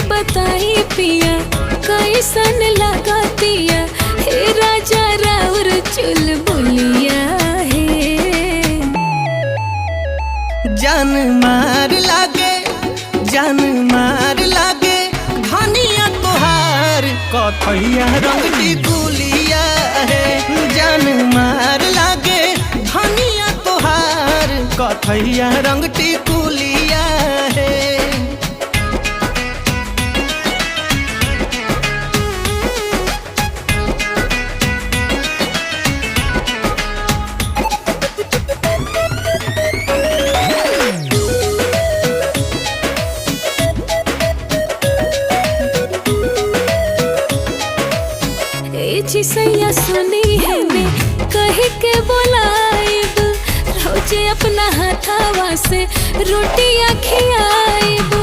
बताई पिया कैसन लागतिया हे राजा राउर चुल बुलिया हे। जान मार लागे, जान मार लागे धनिया तोहार कथैया रंग टिकुलिया है। जान मार लागे धनिया तोहार कथैया रंग टिकुलिया है। ए जी सैया सुनी है ने कहे के बोलाइब, रोजे अपना हाथावा से रोटियां खियाइब।